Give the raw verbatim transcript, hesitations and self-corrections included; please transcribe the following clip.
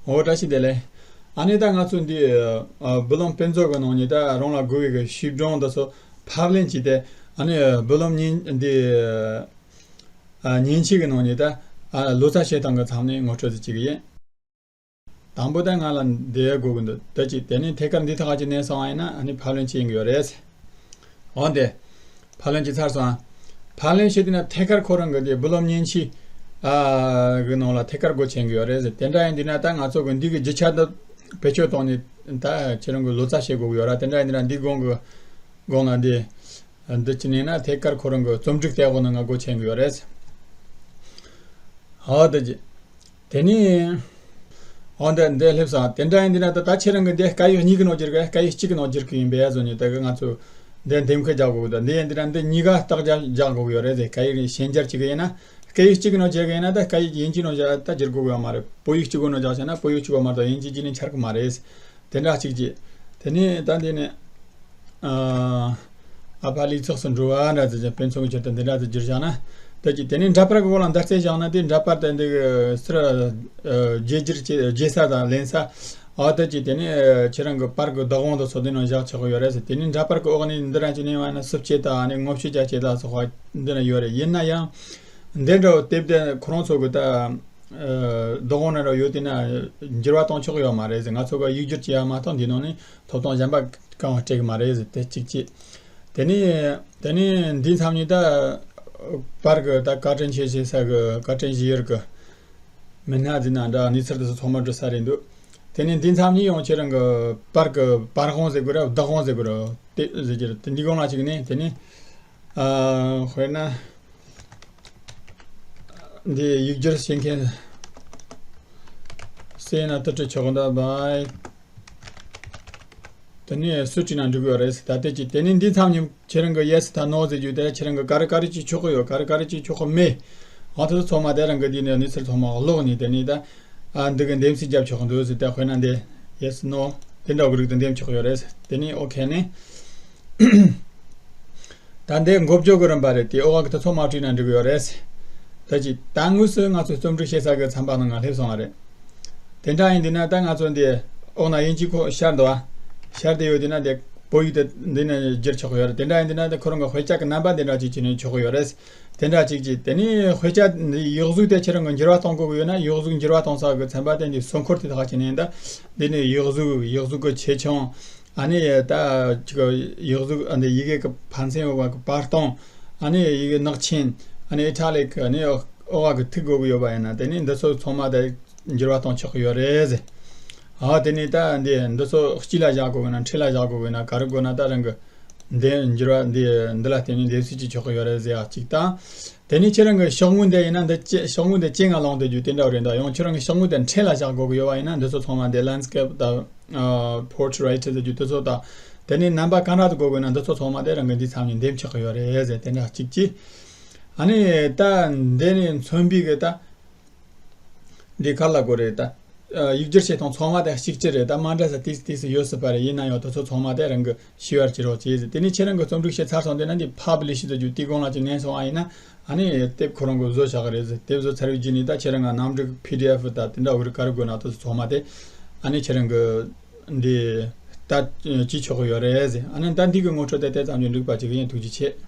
འོ། བཀྲ་ཤིས་བདེ་ལེགས། ཨ་ནི་ད་ང་ཚོ་འདི་ཨ་བུ་ལོན་དཔེ་མཛོད་ཀྱི་ནང་ནས་ད་རང་ལ་དགོས་པའི་གི་ཤིས་སྒྲོམ་འདི་ཚོ་ཕབ་ལེན་བྱས་ཏེ། ཨ་ནི་བུ་ལོན་མཉེན་འདི་ཨ་མཉེན་ཆས་ཀྱི་ནང་ནས་ད་ཨ་ལོ་ཙཱ་བྱེད་སྟངས་ཀྱི་མཚམས་ནས་ངོ་སྤྲོད་ཅིག་བྱེད་ཀྱི་ཡིན། དང་པོ་ད་ང་ལ་འདི་དགོས་ཀྱི་འདུག་དེ་གཅིག་དེ་ནས་ཐད་ཀར་འདི་ཐག་གཅིག་མནན་སོང་བ་ཡིན་ན། ཨ་ནི་ཕབ་ལེན་བྱེད་ཡིན་གྱི་ཡོད་རེད། འོ་འདི། ཕབ་ལེན་བྱས་ཚར་སོང་ཨ། ཕབ་ལེན་བྱས་དུས་ན་ཐད་ཀར་ཁོ་རང་གི་འདི་བུ་ལོན་མཉེན་ཆས་ཨ་གི་ནང་ལ་ཐད་ཀར་སྒོ་ཕྱེ་གི་ཡོད་རེད་ཟེར། དེ་འདྲ་ཡིན་དུས་ན་ད་ང་ཚོ་གི་འདི་གི་རྒྱུ་ཆ་འདི་བེད་སྤྱོད་བཏང་ནས་ད་ཁྱེད་རང་གི་ལོ་ཙཱ་བྱེད་དགོས་ཀྱི་ཡོད་ར། དེ་འདྲ་ཡིན་དུས་ན་འདི་གོང་གི་གོང་ལ་འདི་འདི་ཅི་ནས་ན་ཐད་ཀར་ཁོ་རང་གི་རྩོམ་སྒྲིག་ལྟ་བུ་ནང་ང་སྒོ་ཕྱེ་གི་ཡོད་རེད། ཧོ་ད་ཅི། དེ་ནས། འོ་འདི་འདི་སླེབས་སོང་། དེ་འདྲ་ཡིན་དུས་ན་ད་ད་ཁྱེད་རང་གི་འདི་སྐད་ཡིག་གཉིས་ཀྱི་ནང་བསྒྱུར་གི་སྐད་ཡིག་གཅིག་གི་ནང་བསྒྱུར་གི་ཡིན་པས་བཟོ་ནས་ད་གི་ང་ཚོ་འདི་འདེམས་ཁ་རྒྱག་དགོས་གི། ད་འདི་ཡིན་དུས་ན་འདི་གཉིས་ཀ་རྟགས་རྒྱག་རྒྱག་དགོས་གི་ཡོད་རེད་ཟེར། སྐད་ཡིག་གཞན་སྦྱར་བྱེད་གི་ཡིན་ན། སྐད་ཡིག་གཅིག་གི་ནང་བྱེད་གི་ཡིན་ན་ད་སྐད་ཡིག་དབྱིན་ཇིའི་ནང་བྱ་ད་བསྒྱུར་དགོས་གི་ཡོད་མ་རེད། བོད་ཡིག་གཅིག་པོའི་ནང་བཞག་བྱས་ན་བོད་ཡིག་གཅིག་པོ་མ་གཏོགས་དབྱིན་ཇི་གཅིག་ནས་འཆར་གི་མ་རེད། དེ་འདྲ་གཅིག་བྱས། དེ་ནས་ད་འདི་ནས། ཨ། ཨ་ཕ་ལུས་ཚོགས་སུ་འགྲོ་བ་འདྲ་ཟེར་གྱི་དཔེ་མཚོན་གྱི་ཆེད་དུ་འདི་འདྲ་ཟེར་བསྒྱུར་བཞག་ན། ད་ཅི་དེ་ནས་འདྲ་པར་གྱི་འོག་ལ་མདའ་རྩེ་བཞག་ན་དེ་འདྲ་པར་དེ་འདི་གི་སུ་ར་ཨ་བརྗེ་བསྒྱུར་བྱེད་བརྗེ་ས་དང་ལེན་ས། ཨ་ད་ཅི་དེ་ནས་ཁྱེད་རང་གི་པར་གྱི་བདག་དབང་དུ་སོ་དེ་ནང་བཞག་ཆོག་གི་ཡོད་རེད་ཟེར། དེ་ནས་འདྲ་པར་གྱི་འོག་ནས་འདི་རང་ཅི་ནས་བ་ན་སུབ་བྱེད་དང་ཨ་ནི་ངོ་བཤུས་རྒྱག་བྱེད་ལ་སོགས་པ་འདི་ན་ཡོད་རེད། ཡིན་ན་ཡང་འདི་འདྲ་བོ་དེབ་དེ་ཁོ་རང་ཚོ་གི་ད། བདག་དབང་ན་ར་ཡོད་དེ་ན་འགྱུར་བ་གཏོང་ཆོག་ཡོད་མ་རེད་ཟེར། ང་ཚོ་ག་ཡིག་སྒྱུར་བྱེད་ཡ་མ་གཏོགས་འདི་ནང་ནས་ཐོབ་ཐང་གཞན་པ་གང་སྤྲད་གི་མ་རེད་ཟེར། དེ་གཅིག་བྱས། དེ་ནས་དེ་ནས་འདི་མཚམས་ནས་ད་པར་གི་ད་བཀའ་དྲིན་ཆེ་ཞེས་ས་གི་བཀའ་དྲིན་ཞུ་ཡུལ་གི་མི་སྣ་འཛིན་ན་འདྲ་གནས་ཚུལ་དེ་ཚོ་ཚང་མ་འགྲོ་ས་རེད་འདུག་དེ་ནས་འདི་མཚམས་ནས་ཡང་ཁྱེད་རང་གི་པར་གི་པར་དབང་ཟེར་དགོས་ར་བདག་དབང་ཟེར་དགོས་ར་དེ་ཟེར་གྱི་རེད། དེ་འདི་གོང་ལ་གཅིག་ནས་དེ་ནས་ཨ་དཔེར་ན། འདི་ཡིག་སྒྱུར་བྱེད་མཁན་སེ་ན་ཏི་ཏི་ཆོག་འདུག་བྷའི། དེ་ནས་སུ་བྲིས་ན་འགྲིག་གི་ཡོད་རེད་ཟེར། ད་ལྟ་ཅི་དེ་ནས་འདི་མཚམས་ནས་ཁྱེད་རང་གི་ཡེ་སི་དང་ནོ་ཟེར་རྒྱུ་དེ་ཁྱེད་རང་གི་ག་རེ་ག་རེ་ཅིག་ཆོག་གི་ཡོད། ག་རེ་ག་རེ་ཅིག་ཆོག་གི་མེད། ཨ་ཐུ་ཚོ་ཚང་མ་དེ་རང་གི་འདི་ནས་གནས་ཚུལ་ཚང་མ་ཀློག་ནས་དེ་ནས་ད་ཨ་འདི་གི་འདེམས་གསེས་རྒྱབ་ཆོག་གི་འདུག་ཟེར། ད་དཔེར་ན་འདི་ཡེ་སི་ནོ་དེ་འདྲ་གི་རིགས་དེ་འདེམས་ཆོག་གི་ཡོད་རེད་ཟེར། དེ་ནས་ཨོ་ཁེ་ནས། ད་འདི་འགོ་བརྗོད་ཀྱི་རིམ་པ་རེད། དེ་འོག་གི་དེ་ཚོ་མ་བྲིས་ན་འགྲིག་གི་ཡོད་རེད། ད་ཅི་ད་དངོས་སུ་ང་ཚོའི་རྩོམ་སྒྲིག་བྱེད་ས་གི་ཚན་པ་ནང་ང་སླེབས་སོང་བ་རེད། དེ་འདྲ་ཡིན་དུས་ན་ད་ང་ཚོ་འདི་འོག་ན་དབྱིན་ཇི་ཁོ་ཤར་འདུག་ཨ། ཤར་དེ་ཡོད་དུས་ན་དེ་བོད་ཡིག་དེ་འདི་ནས་བསྒྱུར་ཆོག་གི་ཡོད་རེད། དེ་འདྲ་ཡིན་དུས་ན་དེ་ཁོ་རང་གི་དཔེ་ཆ་གི་རྣམ་པ་འདི་འདྲ་ཅིག་བྱས་ནས་ཆོག་གི་ཡོད་རེད། དེ་འདྲ་ཅིག་ཅིག་དེ་ནས་དཔེ་ཆ་འདི་ཡིག་གཟུགས་དེ་ཁྱེད་རང་གི་འགྱུར་བ་གཏོང་དགོས་ཀྱི་ཡོད་ན་ཡིག་གཟུགས་འགྱུར་བ་གཏོང་ས་གི་ཚན་པ་དེ་འདི་སོ་འཁོར་དེ་དག་བྱས་ནས་ད་འདི་ནས་ཡིག་གཟུགས་ཡིག་གཟུགས་གི་ཆེ་ཆུང་། ཨ་ནི་ད་ཅིག་ཡིག་གཟུགས་ཨ་ནི་ཡི་གེ་གི་ཕན་ཚུན་འོག་གི་བར་སྟོང་། ཨ་ནི་ཡི་གེ་ནག་ཆེན། ཨ་ནི་ཨི་ཊ་ལིག་ཨ་ནི་འོག་གི་ཐིག་དགོས་ཀྱི་ཡོད་པ་ཡིན་ན་དེ་ནི་འདི་ཚོ་ཚང་མ་ད་འགྱུར་བ་གཏོང་ཆོག་གི་ཡོད་རེད་ཟེར། ཨ་དེ་ནི་ད་འདི་འདི་ཚོ་དཀྱིལ་ལ་བཞག་དགོས་ཀྱི་ན་འཁྲིས་ལ་བཞག་དགོས་ཀྱི་ན་ག་རེ་དགོས་ན་ད་རང་གི་འདི་འགྱུར་བ་འདི་འདི་ལ་བརྟེན་ནས་འདེམས་གསེས་ཅིག་ཆོག་གི་ཡོད་རེད་ཟེར་ཡ་གཅིག་དང་། དེ་ནས་ཁྱེད་རང་གི་ཤོག་ངོས་འདི་ཡིན་ན་འདི་ལྕེ་ཤོག་ངོས་འདི་ལྕེ་ང་ལོང་དུ་རྒྱུ་དེ་འདྲ་རེད། ད་ཡང་ཁྱེད་རང་གི་ཤོག་ངོས་འདི་འཁྲིས་ལ་བཞག་དགོས་ཀྱི་ཡོད་པ་ཡིན་ན་འདི་ཚོ་ཚང་མ་འདི་ལེན་སི་ཀེབ་དང་པོར་ཊི་རེ་ཊི་ཟེར་རྒྱུ་དེ་ཚོ་དང་། དེ་ནས་རྣམ་པ་གང་འདྲ་དུ་དགོས་དགོས་ན་འདི་ཚོ་ཚང་མ་དེ་རང་གི་འདི་མཚམས་ནས་འདེམས་ཆོག་གི་ཡོད་རེད་ཟེར། དེ་འདྲ་གཅིག་གཅིག་ཨ་ནི་ད་འདི་ནས་མཚོན་པའི་གི་ད། འདི་ག་ལ་དགོས་རེད་ད། ཨ་ཡིག་སྒྱུར་བྱེད་སྟངས་ཚང་མ་དེ་གཅིག་གཅིག་རེད། ད་མ་འདྲ་ས་ཏིས་ཏིས་ཡོད་སྲིད་པ་རེད། ཡིན་ན་ཡང་དེ་ཚོ་ཚང་མ་དེ་རང་གི་ཤེས་པར་བྱེད་རོགས་བྱེད་ཟེར། དེ་ནས་ཁྱེད་རང་གི་རྩོམ་སྒྲིག་བྱས་ཚར་སོང་དེ་ན་འདི་ཕབ་ལི་ཤི་ཟེར་རྒྱུ་དེ་གོང་ལ་ཅིག་མནན་སོང་ཨ་ཡིན་ན། ཨ་ནི་དེབ་ཁོ་རང་གི་བཟོ་བཞག་གི་རེད་ཟེར། དེབ་བཟོ་ཚར་བའི་རྗེས་ནས་ད་ཁྱེད་རང་ང་གནམ་གྲུ་པི་ཌི་ཨེཕ་ད་དེ་འདྲ་འུ་རི་ག་རེ་དགོས་ན་དེ་ཚོ་ཚང་མ་དེ་ཨ་ནི་ཁྱེད་རང་གི་འདི་ལྟ་བྱེད་ཆོག་གི་ཡོད་རེད་ཟེར། ཨ་ནི་ད་འདི་གི་ངོ་སྤྲོད་དེ་དེ་ཙམ་གྱིས་འགྲིག་པ་ཅིག་ཡིན། ཐུགས་རྗེ་ཆེ།